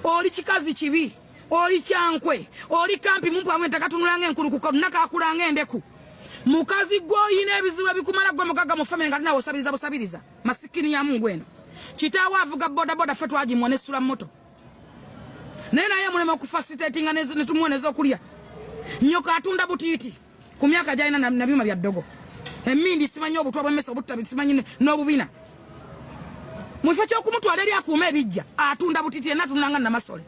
Oli kikazi kibi, oli kyankwe, oli kampi mumpu amwe takatunula ng'enkulukuka nakakula ng'endeku. Mukazi gwe oyina ebizibu ebikumala gwe mugagga mu family nga nawe osabiriza busabiriza. Masikini ya Mungu eno. Kitaawo avuga boda boda ffe twagimwa nesula moto. Naye naye mulema okufacilitatinga ne tumuwa n'ezokulya. Nyoka atunda butiiti ku myaka gyalina na byuma bya ddogo. Emmindi simanyi obutwa bw'emmese obutta simanyi n'obubina. Mu kifo ky'okumutwala eri akuuma ebijja atunda butiiti yenna atunula nga Namasole.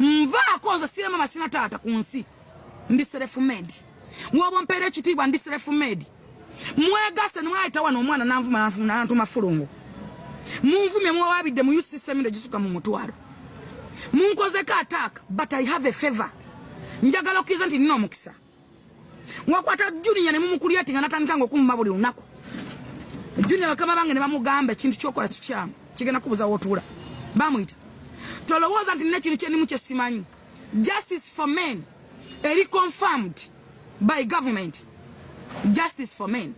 Nvaako nze sirema masina taata ku nsi. Ndi self made. Woba ompeera ekitiibwa ndi self made. Mwegase nwayita wano omwana nanvuma nanvuma nantuma fulungu. Munvumye muwawabidde mu UCC emirundi egisuka mu mutwalo. Munkozeko attack but I have a favor. Njagala okkiriza nti nina omukisa. Wakwata Junior ne mumukulya nga natandika ng'okumuma buli lunaku. Junior bakama bange ne bamugamba ekintu ky'okola kikyamu kigenda kubuza w'otuula. Bamuyita. Tolowooza nti nina ekintu kye ndimu kye simanyi. Justice for men eri confirmed by government. Justice for men.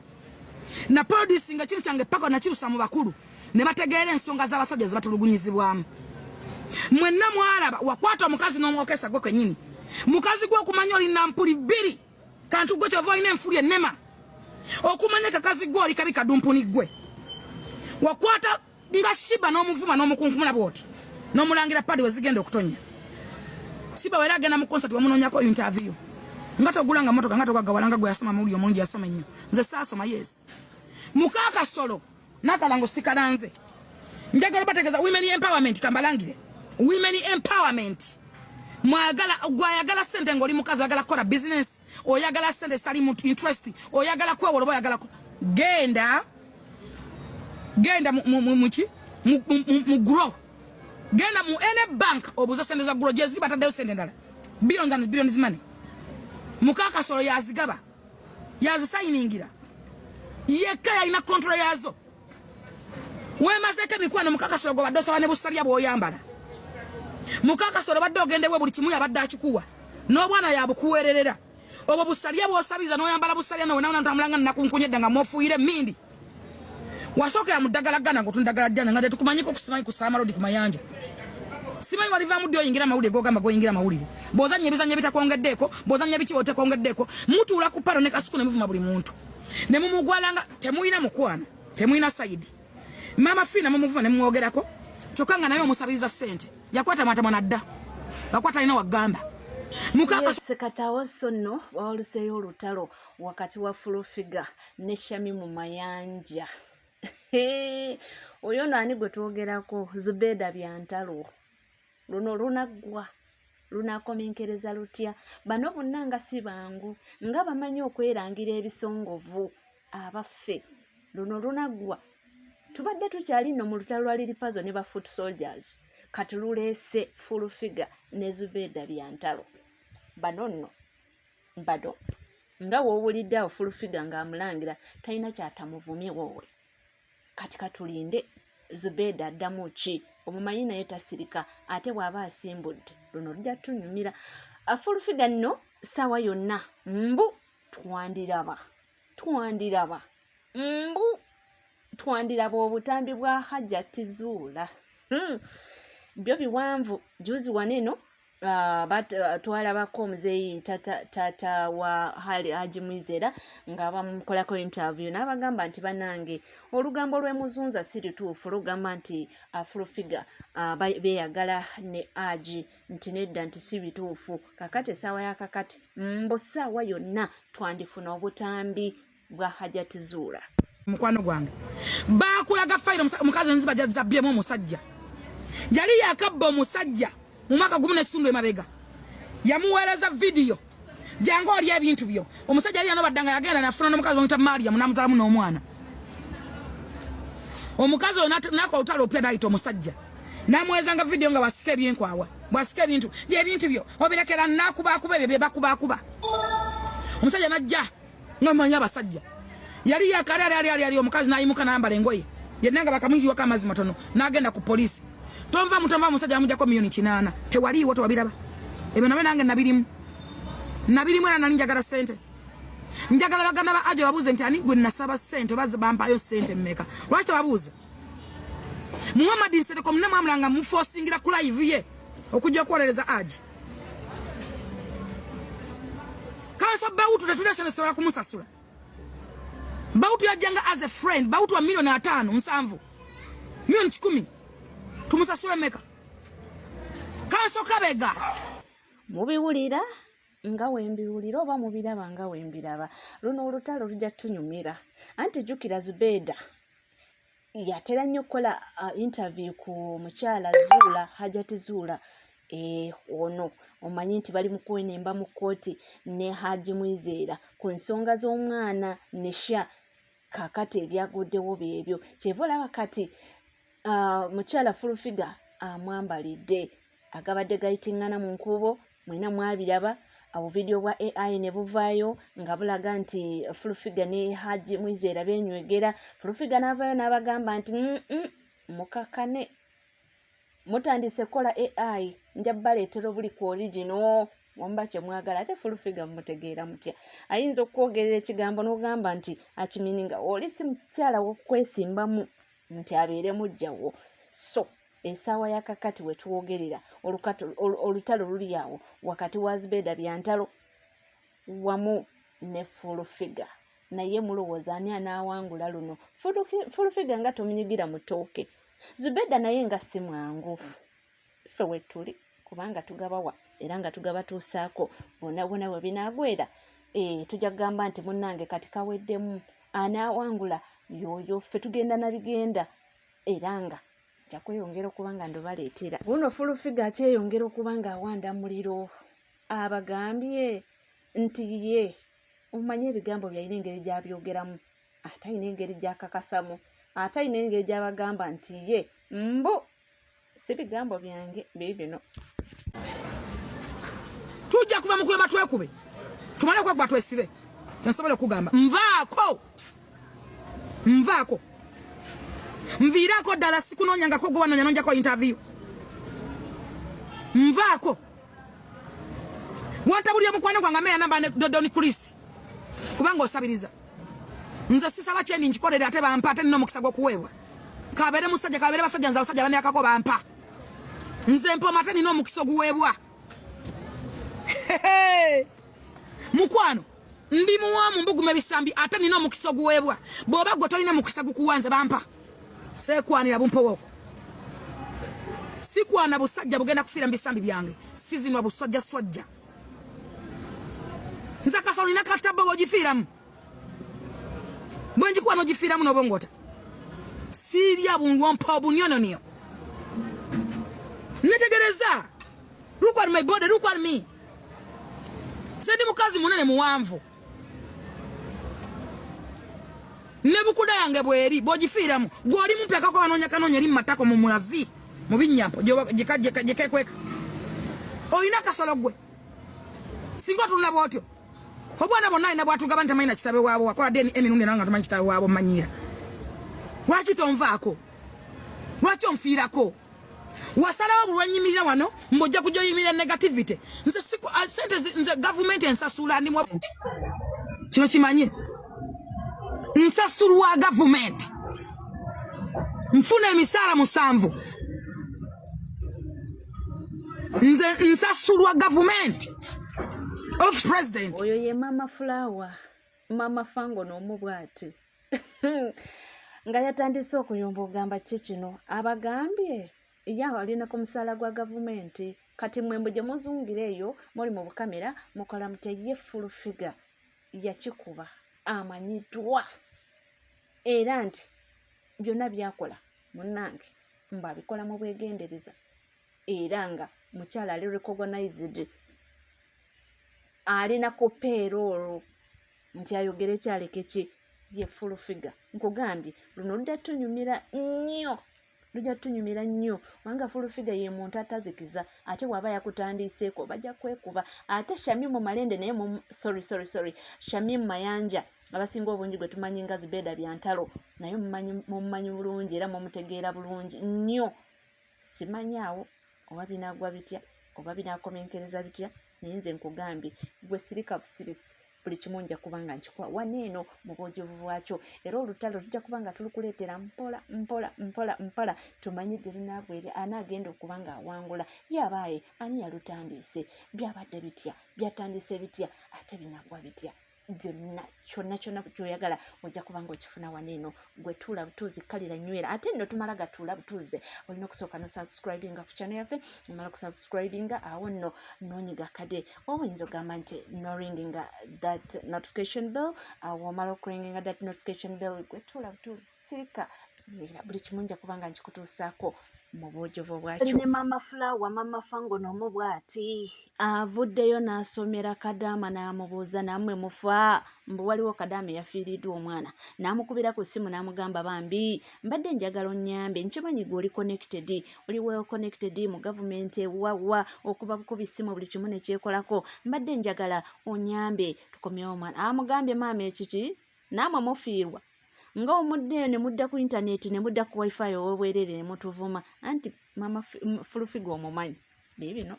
Na producing ekintu kyange paka nakirusa mu bakulu ne bategeera ensonga z'abasajja ze batulugunyizibwamu. Mwenna mwalaba wakwata omukazi n'omwokesa gwe kennyini. Mukazi gwe okumanya oli nampuli bbiri kantu gwe kyova olina enfuli ennema okumanya kakazi gwe oli kabi kadumpuni gwe wakwata nga Shiba n'omuvuma n'omukunkumula bw'oti n'omulangira padi we zigenda okutonya. Shiba wera agenda mu concert wamunoonyako interview nga togula nga motoka nga togaggawala nga gwe yasoma mawulire omulungi yasoma ennyo nze saasoma yes mukaakasolo nakalango sikalanze njagala bategeeza women empowerment kambalangire women empowerment mwagala gwayagala sente ng'oli mukazi oyagala kukola business oyagala sente zitali mu interest oyagala kwewola oba oyagala genda genda muki mu grow genda mu any bank obuuza sente za grow gyeziri bataddeyo sente endala billions and billions money mukakasolo yazigaba yazisayiningira yekka yalina control yazo wemazeeko emikwano mukakasolo gwebadde osaba ne busalya bw'oyambala mukakasolo badde ogendewe buli kimu yabadde akikuwa n'obwana yabukuweererera obwo busalya bw'osabiriza n'oyambala busalya nawe nawe ntambula nga nakunkunyedda nga mwofuuyira emmindi wasookera mu ddagala gana ng'otunda ddagala ddana nga tetukumanyiko kusimanyi ku saamalodi ku mayanja simanyi walivaamu ddi oyingira amawulire gogamba goyingira amawulire bw'ozannya ebizanyo ebitakwongeddeeko bw'ozannya biki bw'otekwongeddeeko mutuula ku palo ne kasuku ne muvuma buli muntu ne mumugwalanga temulina mukwano temulina sayidi maama fiina mumuvuma ne mumwogerako kyokka nga naye omusabiriza ssente yakwata mwatamwa nadda bakwata alina wagamba Katawo so nno waluseeyo olutalo wakati wa Fulufiga ne Shamimu Mayanja. Oyo no ani gwe twogerako? Zubeda Byantalo. Luno lunaggwa lunakomenkereza lutya? Bano bonna nga si bangu, nga bamanyi okwerangira ebisongovu abaffe. Luno lunaggwa. Tubadde tukyali nno mu lutalo lwa Lil Pazo ne ba Foot Soldiers. Kati luleese Full Figure ne Zubeda Byantalo. Bano nno bano nga w'owulidde awo Full Figure ng'amulangira talina ky'atamuvumye woowe. Kati katulinde Zubeda addamu ki omumanyi naye tasirika ate bw'aba asimbudde luno lujja tunyumira. Full Figure nno ssaawa yonna mbu twandiraba twandiraba mbu twandiraba obutambi bwa Hajjati Zuula. Byo biwanvu juzi wano eno twalabako omuzeeyi tata wa Haji Mwizera nga bamukolako interview n'abagamba nti banange olugambo lw'emuzunza si lutuufu lugamba nti Full Figure beeyagala ne Haji nti nedda nti si bituufu. Kakati essaawa ya kakati mbu ssaawa yonna twandifuna obutambi bwa Hajjati Zuula. Mukwano gwange bakulaga fayiro omukazi enziba gyazabbyemu omusajja yali yakabba omusajja mu mwaka gumu n'ekitundu emabega yamuweereza vidiyo jangu oli ebintu byo omusajja yali yanobadda nga yagenda nafuna n'omukazi bamuyita Mariam n'amuzalamu n'omwana omukazi oyo nako olutalo olupya n'ayita omusajja n'amuweerezanga vidiyo nga bw'asika ebyenkwawa bw'asika ebintu byebintu byo obirekera n'akubakuba ebyo bye bakubakuba omusajja n'ajja nga manyi abasajja yali yakali ali ali ali ali omukazi n'ayimuka n'ayambala engoye yenna nga bakamuyiriwako amazzi matono n'agenda ku poliisi tonva mutonva omusajja bamujjako 8,000,000 tewaliiwo tewabiraba ebyo nabyo nange nabirimu nabirimu era nali njagala ssente njagala baganda ba ajo babuuze nti ani gwe nasaba ssente oba bampayo ssente mmeka lwaki tebabuuza Muhammad Nsereko mune mwamulanga mufosingira ku live ye. Okujja okuwolereza aji Kanso Bautu tetulina sente sobola kumusasula. Bautu yajjanga as a friend. Bautu wa 5,000,000 7, 100,000,000 tumusasule meka? Kanso Kabega mubiwulira nga wembiwulira oba mubiraba nga wembiraba. Luno olutalo lujja tunyumira. Anti jjukira Zubeda yatera nnyo okukola interview ku mukyala Zuula, Hajati Zuula. Ono omanyi nti bali mu kwenemba mu kkooti ne Haji Mwizeera ku nsonga z'omwana Nisha. Kaakati ebyaguddewo byebyo, kyeva olaba kati mukyala Full Figure amwambalidde agabadde gayitiŋŋana mu nkuubo. Mwena mwabiraba obuvidiyo bwa AI ne buvaayo nga bulaga nti Full Figure ne Haji Mwizeera beenywegera. Full Figure n'avaayo n'abagamba nti mukakane, mutandise kukola AI, nja baleetera obuli ku original wamba kye mwagala. Ate Full Figure mumutegeera mutya? Ayinza okwogerera ekigambo n'ogamba nti akimininga oli si mukyala w'okwesimbamu nti abeere mujjawo. So essaawa ya kakati we twogerera olutalo luli awo wakati wa Zubeda Byantalo wamu ne Full Figure. Naye mulowooza ani anaawangula luno? Full Figure nga tomunyigira mu ttooke, Zubeda naye nga si mwangu. Ffe we tuli kubanga tugabawa era nga tugabatuusaako bonna bonna. Bwe binaagwera tujja kugamba nti munnange kati kaweddemu, anaawangula y'oyo. Ffe tugenda na bigenda era nga nja kweyongera okuba nga ndobaleetera. Wuno Full Figure akyeyongera okuba nga awanda muliro, abagambye nti ye omanyi ebigambo byalina engeri gy'abyogeramu, ate alina engeri gy'akakasamu, ate alina engeri gy'abagamba nti ye mbu si bigambo byange biibino. Tujja kuva mu kuyomba twekube, tumale okwekuba twesibe. Tensobola okugamba nvaako, nvaako, nviirako ddala. Sikunoonyangako gwe wanoonya nonjako interview. Nvaako, wantabulira mukwano gwange ameya namba ne Dodoni Chris kubanga osabiriza. Nze sisaba, kyendi nkikolere ate bampa, ate nina omukisa gw'okuweebwa. Kabeere musajja, kabeere basajja, nze abasajja baneyakako bampa. Nze mpoma ate nina omukisa oguweebwa. Mukwano, ndi muwoomu, mbuguma ebisambi ate nina omukisa oguweebwa. Bw'oba gwe tolina mukisa gukuwa, nze bampa. Seekwanira bumpowooko, sikwana busajja bugenda kufiira mu bisambi byange. Sizinwa busajja swajja. Nze kasolo nina katabo, bw'ogifiiramu, bwe njikuwa n'ogifiiramu n'obongota. Siirya bunwompa obunyononio. Netegereza, look at my body, look at me. Nze ndi mukazi munene muwanvu ne bukuda yange bweri, bw'ogifiiramu gw'oli mumpi akako banoonya kanoonya eri mu matako, mu mulazi, mu binnyampo gyekekweka. Olina kasolo gwe singa otunula bw'otyo. Obwana bonna alina bwatugaba nti tamanyi na kitabe waabwe. Wakola dna emirundi nawe nga tomanyi kitabe waabwe. Omanyiira, lwaki tonvaako? Lwaki onfiirako? Wasalawo buli lwenyimirira wano mbw'ojja kujja oyimirira negativity. Nze sente nze gavumenti ensasula, ndi kino kimanye, nsasulwa gavumenti, nfuna emisaala 7. Nze nsasulwa gavumenti of president. Oyo ye Mama Flower, Mama Fango n'omu bw'ati nga yatandise okuyomba. Ogamba ki kino? Abagambye ye alina ku musaala gwa gavumenti. Kati mmwe mbu gye muzungira eyo muli mu bukamera mukola mutya? Ye Full Figure yakikuba, amanyiddwa era nti byonna byakola munnange mbu abikola mu bwegendereza, era nga mukyala ali recognized, alina ku payroll nti ayogere kyaleke ki. Ye Full Figure nkugambye luno lujja tunyumira nnyo, lujja tunyumira nnyo kubanga Full Figure ye muntu atazikiza, ate bw'aba yakutandiiseeko bajja kwekuba. Ate Shamimu Malende naye, sorry, sorry, sorry, Shamim Mayanja abasinga obungi gwe tumanyi nga Zubeda Byantalo, naye mumumanyi bulungi era mumutegeera bulungi nnyo. Simanyi awo oba binaagwa bitya oba binaakomenkereza bitya, naye nze nkugambye gwe sirika busirisi. Buli kimu nja kuba nga nkikuwa wano eno mu bwojovu bwakyo, era olutalo tujja kuba nga tulukuleetera mpola mpola mpola mpola, tumanye gye lunaagwere, anaagenda okuba nga awangula. Ye abaaye ani yalutandiise? Byabadde bitya? Byatandise bitya? Ate binaggwa bitya? Byonna kyonna kyonna kyoyagala ojja kuba nga okifuna wano eno. Gwe tuula butuuzi, kalira nywera. Ate nno tumala gatuula butuuze, olina okusooka nosubscribinga ku channel yaffe. Omala kusubscribinga, awo nno nonyiga kade, oba oyinza okugamba nti noringinga that notification bell. Awo omala okuringinga that notification bell, gwe tuula butuuzi, sirika, nywera, buli kimu nja kuba nga nkikutuusaako mu bwojovu bwakyo. Ne Mama Flower, Mama Fango n'omu bw'ati avuddeyo n'asomera Kadaama n'amubuuza, nammwe mufa? Mbu waliwo Kadaama eyafiiriddwa omwana, n'amukubira ku ssimu n'amugamba, bambi mbadde njagala onnyambe, nkimanyi gwe oli connected, oli well connected mu gavumenti, ewawa okuba bukubi ssimu buli kimu nekyekolako, mbadde njagala onyambe tukomyewo omwana. Amugambye, maama, ekiki, naamwe mufiirwa nga omuddeeyo ne mudda ku intaneti ne mudda ku wifi ow'obwereere ne mutuvuma. Anti Mama Fulufiga omumanyi biibino.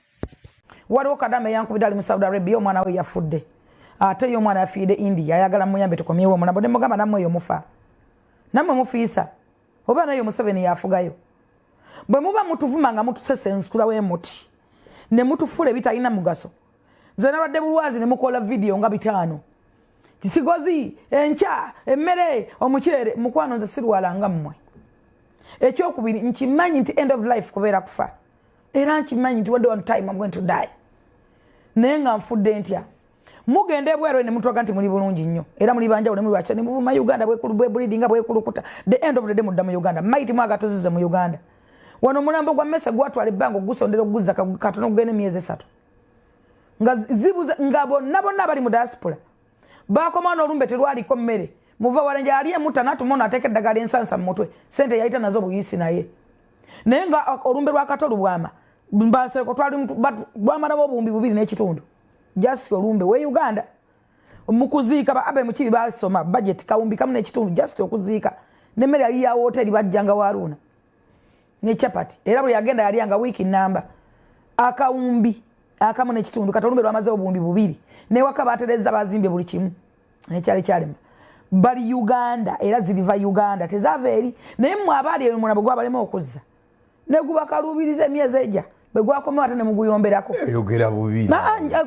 Waliwo Kadaama eyankubidde, ali mu Saudi Arabia, omwana we yafudde, ate ye omwana yafiiridde India, ayagala muyambe tukomyewo omulambo. Ne mugamba, nammwe eyo mufa, nammwe mufiisa, oba naye Museveni yafugayo? Bwe muba mutuvuma nga mutusesensula we muti ne mutufuula ebitalina mugaso. Nze nalwadde bulwazi ne mukola vidiyo nga 5, kisigozi enkya emmere omukyere. Mukwano, nze sirwala nga mmwe. Ekyokubiri, nkimanyi nti end of life kubeera kufa, era nkimanyi nti one time I'm going to die. Naye nga nfudde ntya? Mugenda ebweru ne mutwaga nti muli bulungi nnyo era muli banjawulo, muli bakya, ne muvuma Uganda bwebreedinga bwekulukuta. The end of the day mudda mu Uganda, maiti mwagatuzize mu Uganda. Wano omulambo gwa mese gwatwala ebbanga ogusondera, oguzza katono kugenda emyezi 3 nga zibuze, nga bonna bonna abali mu diaspora bakomawo n'olumbe terwaliko mmere. Muva walenja ali emuta natuma ono ateeka eddagala ensansa mu mutwe, sente yayita nazo buyisi. Naye nga olumbe lwa Kato Lubwama mbanseko twamalawo 2.5 buwumbi, just olumbe we Uganda. Mukuziika ba abe mukibi basoma budget 1.5 kawumbi, just okuziika, nemmere yali ya woteri, bajjanga waruuna ne chapati, era buli agenda yalyanga wiiki namba 1.5 kawumbi. Kati olumbe lwamazewo 2 buwumbi, newaka batereza, bazimbye buli kimu nekyali kyalema. Bali Uganda era ziriva Uganda, tezaava eri. Naye mmwe abaali eyo mulambo gwabalema okuzza negubakaluubiriza emyezi ejja, bwe gwakomewo ate ne muguyomberako. Oyogera bubi.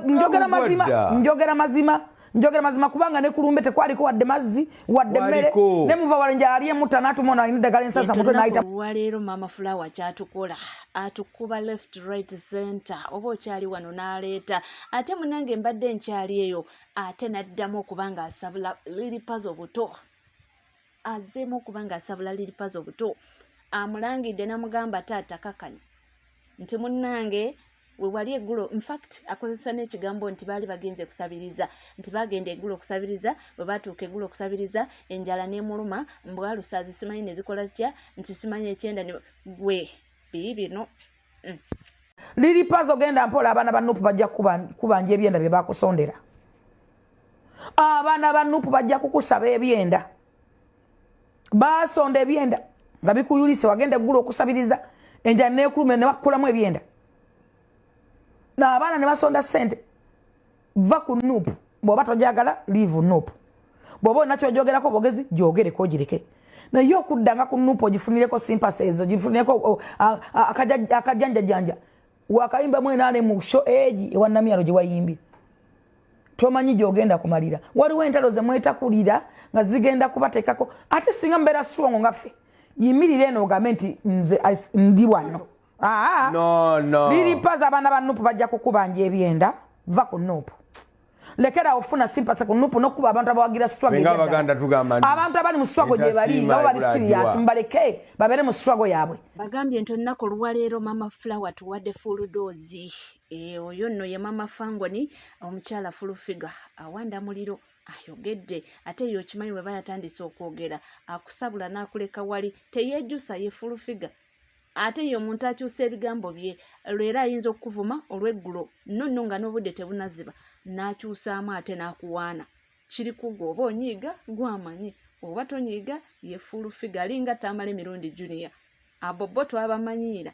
Njogera mazima, njogera mazima, njogera mazima, kubanga ne kulumbe tekwaliko wadde mazzi wadde mmere. Kwaliko. Ne muva wala njala ali emuta n'atuma ono alina eddagala ensansa mutwe n'ayita. Olwaleero Maama Fulawa kyatukola, atukuba left, right, center. Oba okyali wano n'aleeta ate munange mbadde nkyali eyo, ate n'addamu okuba ng'asabula Lilipazo obuto, azzeemu okuba ng'asabula Lilipazo obuto. Amulangidde n'amugamba, taata kakanya nti munnange we wali eggulo. Infact akozesa n'ekigambo nti baali bagenze kusabiriza, nti bagenda eggulo okusabiriza, bwe batuuka eggulo okusabiriza enjala n'emuluma, mbwalusaazi simanyi ne zikola zitya, nti simanyi ekyenda ne gwe biibino. Lilipazo, genda mpola. Abaana ba Nupu bajja kubanja ebyenda bye bakusondera. Abaana ba Nupu bajja kukusaba ebyenda. Basonda ebyenda nga bikuyulise, wagenda eggulu okusabiriza, enjala nekuluma ne bakukolamu ebyenda, n'abaana ne basonda sente. Va ku Nupu bw'oba tojagala, leave Nupu. Bw'oba olina kyojogerako bogezi, gyogereko ogireke, naye okuddanga ku Nupu ogifunireko sympathy ezo, gifunireko akajanjajanja wakayimbamu enaane mu show egi ewa Namyalo gye wayimbye, tomanyi gyogenda kumalira. Waliwo entalo ze mwetakulira nga zigenda kubateekako. Ate singa mubeera strong nga ffe, yimirira eno ogambe nti nze ndi wano. Aa, No, no. Liripaza, abaana ba Nupu bajja kukubanja ebyenda. Va ku Nupu, lekera ofuna sympathy ku Nupu n'okuba abantu abawagira struggle. Ffe nga eby'eddala. Abaganda tugamba nti Abantu abali mu struggle gye bali entasiima nga bo bali ebula serious, agiwa. mubaleke babeere mu struggle yaabwe. Bagambye nti olunaku olwaleero Mama Flower tuwadde full dose. Oyo nno ye Mama Fangoni, omukyala Fulufiga awanda muliro, ayogedde. Ate ye okimanyi bwe bayatandise okwogera akusabula n'akuleka wali, teyeejusa, ye Fulufiga. Ate ye omuntu akyusa ebigambo bye, leero ayinza okukuvuma, olw'eggulo nno nno nga n'obudde tebunaziba n'akyusaamu ate n'akuwaana. Kiri kugwa oba onyiiga gwamanyi oba tonyiiga, ye Fulufiga alinga Tamala Emirundi Junior. Abo bo twabamanyiira.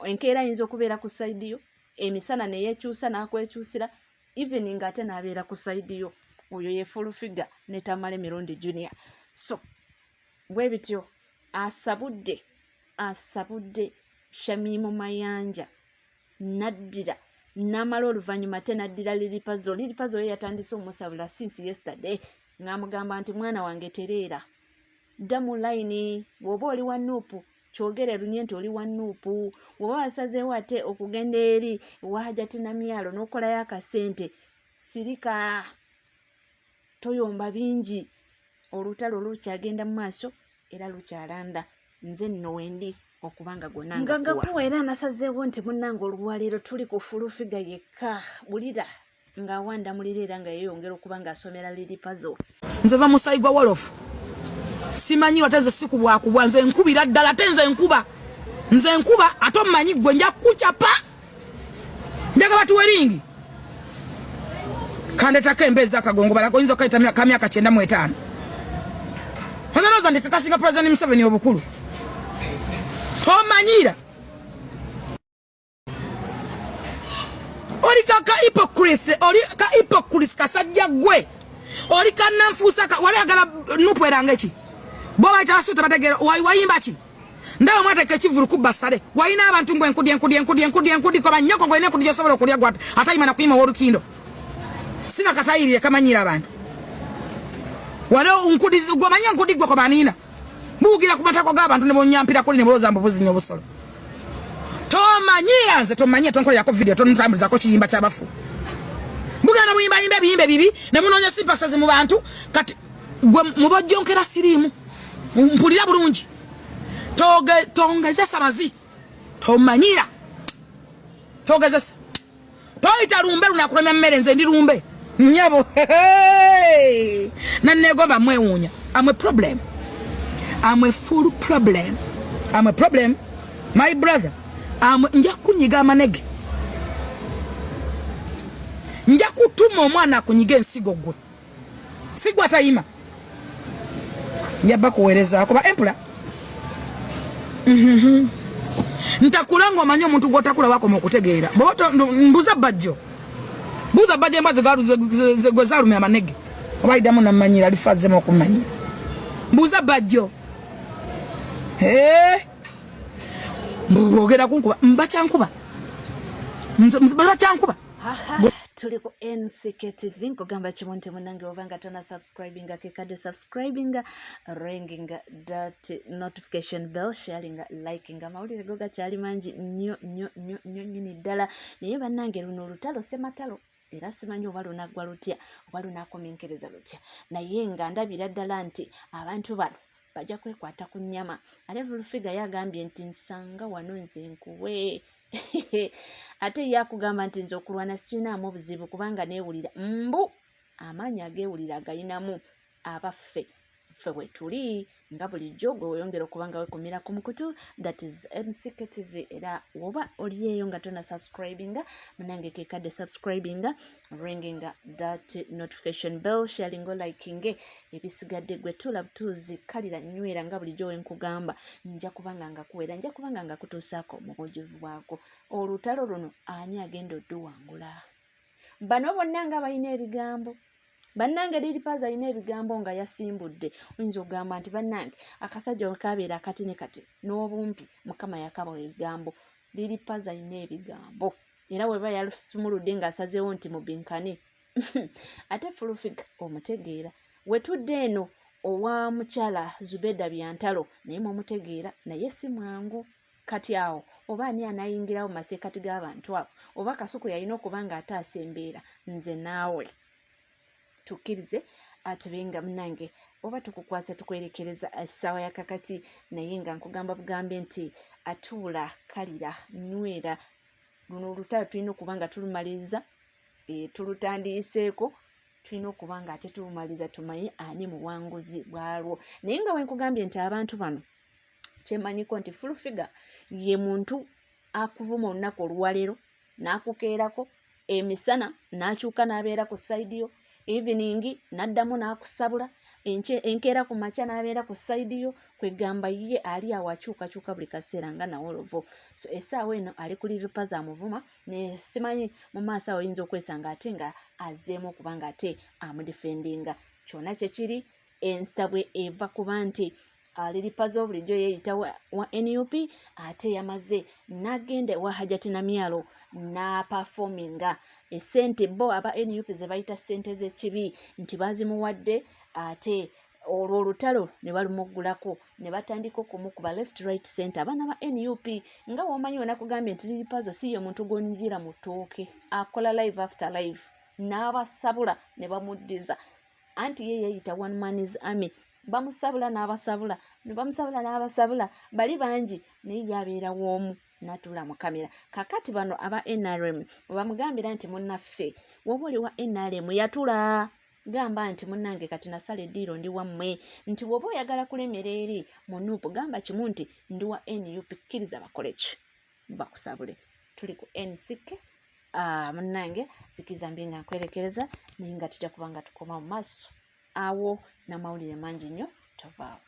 Enkeera ayinza okubeera ku side yo, emisana neyekyusa n'akwekyusira. Evening ate n'abeera ku side yo. Oyo ye Full Figure ne Tamale Mirundi Junior. So bwe bityo asabudde asabudde Shamimu Mayanja n'addira n'amala oluvannyuma ate n'addira Lili Pazo. Lili Pazo ye yatandise omusabula since yesterday ng'amugamba nti mwana wange tereera, dda mu layini, bw'oba oli wa Nuupu kyogere lunye nti oli wa Nuupu, bw'oba wasazeewo ate okugenda eri ewa Hajati Namyalo n'okolayo akasente, sirika, toyomba bingi, olutalo lukyagenda mu maaso era lukyalanda. Nze nno wendi okubanga gonna nga ngakuwa. Era nasazeewo nti munnange olwaleero tuli ku Full Figure yekka, wulira ng'awandamulira era nga yeeyongera okuba ng'asomera Lili Pazo. Nze va musayi gwa wolofu, simanyi ate nze sikubwakubwa, nze nkubira ddala, ate nze nkuba, nze nkuba, ate omumanyi gwe nja kukucapa, njaga batuwe ringi kandetako embeezi akagongo balako oyinza okayita ka myaka 95. Ozalowooza ndi kakasinga President Museveni obukulu? Tomanyira oli kaka hypocrite, oli ka hypocrite kasajja gwe, oli kananfuusa wali agala Nupu eranga ki bo bayita basuuta bategeera wayimba ki ndawe mwateka ekivulu kubba sale walina abantu mbwe enkudi enkudi enkudi enkudi enkudi koba nyoko gwene enkudi gyosobola okulya gwe atayima na kuyima ow'olukindo sina katayirire kamanyira abantu wali nkudi gwe manya nkudi gwe kobanina buugira ku matako g'abantu ne bonyampira kuli ne bulowooza mbu buzinya obusolo. Tomanyira nze, tomanyira, tonkolerako video, tontambulizako kiyimba ky'abafu, mugenda muyimbayimba ebiyimba ebibi ne munoonya simpasazi mu bantu. Kati gwe mubojjonkera siriimu, mpulira bulungi, tongezesa mazi, tomanyira, togezesa, toyita lumbe lunakulemya mmere. Nze ndi lumbe nyabo nanegomba mwewuunya. I'm a problem, I'm a full problem, I'm a problem, my brother. Nja kunyiga amanege, nja kutuma omwana akunyiga ensigo gwe sigwa tayima, nja bakuweerezaako ba empula. Ntakula ng'omanyi omuntu gw'otakula wakoma okutegeera. Mbuza Bajjo, buuza Bajjo embwa gwe zaalumya amanege oba ayiddamu nammanyira alifa azzemu okummanyira. Mbuuza Bajjo bwogera kunkuba bakyankuba bakyankuba. Tuli ku NCK TV, nkugamba kimu nti munange oba nga tona subscribinga, kekadde subscribinga, ringing that notification bell, sharing, liking. Amawulire go gakyali mangi nnyo nnyo nnyo nnyo nnyini ddala, naye bannange luno olutalo sematalo era simanyi oba lunaggwa lutya oba lunakomenkereza lutya, naye nga ndabira ddala nti abantu bano bajja kwekwata ku nnyama. Ate Full Figure yagambye nti nsanga wano nze nkuwe, ate ye akugamba nti nze okulwana sikinaamu obuzibu kubanga neewulira mbu amaanyi ageewulira agayinamu. Abaffe ffe bwe tuli nga bulijjo gwe weyongera okuba nga wekumira ku mukutu, that is MCK TV. Era woba oli eyo nga tona subscribinga, munange kekadde subscribinga, ringing that notification bell, sharing, liking, ebisigadde gwe tula butuuzi kalira nywera. Nga bulijjo wenkugamba, nja kubanga nga kuwera, nja kubanga nga kutuusaako mu bujuvu bwako. Olutalo luno ani agenda odduwangula? Bano bonna nga balina ebigambo. Bannange Lil Pazo alina ebigambo nga yasimbudde, oyinza okugamba nti bannange akasajja wekabeera akati ne kati n'obumpi Mukama yakabawa ebigambo. Lil Pazo alina ebigambo era weba yasumuludde ng'asazeewo nti mubinkane. Ate Full Figure omutegeera, wetudde eno owa mukyala Zubeda Byantalo naye mumutegeera, naye si mwangu. Kati awo oba ani anayingirawo mu masekkati g'abantu abo? Oba Kasuku yalina okuba ng'ataasa embeera? Nze naawe tukkirize atube nga munange oba tukukwasa tukwerekereza essaawa ya kakati, naye nga nkugamba bugambe nti atuula kalira nywera. Luno olutalo tulina okuba nga tulumaliriza, tulutandiiseeko, tulina okuba nga ate tulumaliriza tumanye ani muwanguzi bwalwo. Naye nga wenkugambye nti abantu bano kyemanyiko nti Full Figure ye muntu akuvuma olunaku olwaleero n'akukeerako emisana n'akyuka n'abeera ku side yo, evening n'addamu n'akusabula. Enkeera ku makya n'abeera ku sayidi yo. Kwegamba ye ali awo akyukakyuka buli kaseera nga nawolovu. So essaawa eno ali ku Lil Pazo amuvuma, ne simanyi mu maaso awo oyinza okwesanga ate nga azzeemu okuba nga ate amudifendinga. Kyonna kyekiri, ensitabwe eva kuba nti Lil Pazo bulijjo yeeyita wa NUP, ate yamaze n'agenda ewa Hajati Namyalo n'apafominga. Esente bo aba NUP ze bayita ssente z'ekibi nti bazimuwadde, ate olwo olutalo ne balumuggulako ne batandika okumukuba left, right, center, abaana ba NUP. Nga womanyi wenakugambye nti Lil Pazo si ye muntu gw'onyigira mu ttooke, akola live after live n'abasabula ne bamuddiza. Anti ye yeeyita one man's army, bamusabula n'abasabula ne bamusabula n'abasabula. Bali bangi, naye ye abeera w'omu n'atuula mu kamera. Kakati bano aba NRM bamugambira nti munnaffe, woba oli wa NRM yatula gamba nti munnange kati nasala eddiiro ndi wammwe, nti bw'oba oyagala kulemera eri mu NUP, gamba kimu nti ndi wa NUP, kkiriza bakole ki, bakusabule. Tuli ku NCK. Munnange, zikiriza mbi nga nkwerekereza, naye nga tujja kuba nga tukoma mu maaso awo n'amawulire mangi nnyo. Tovaawo.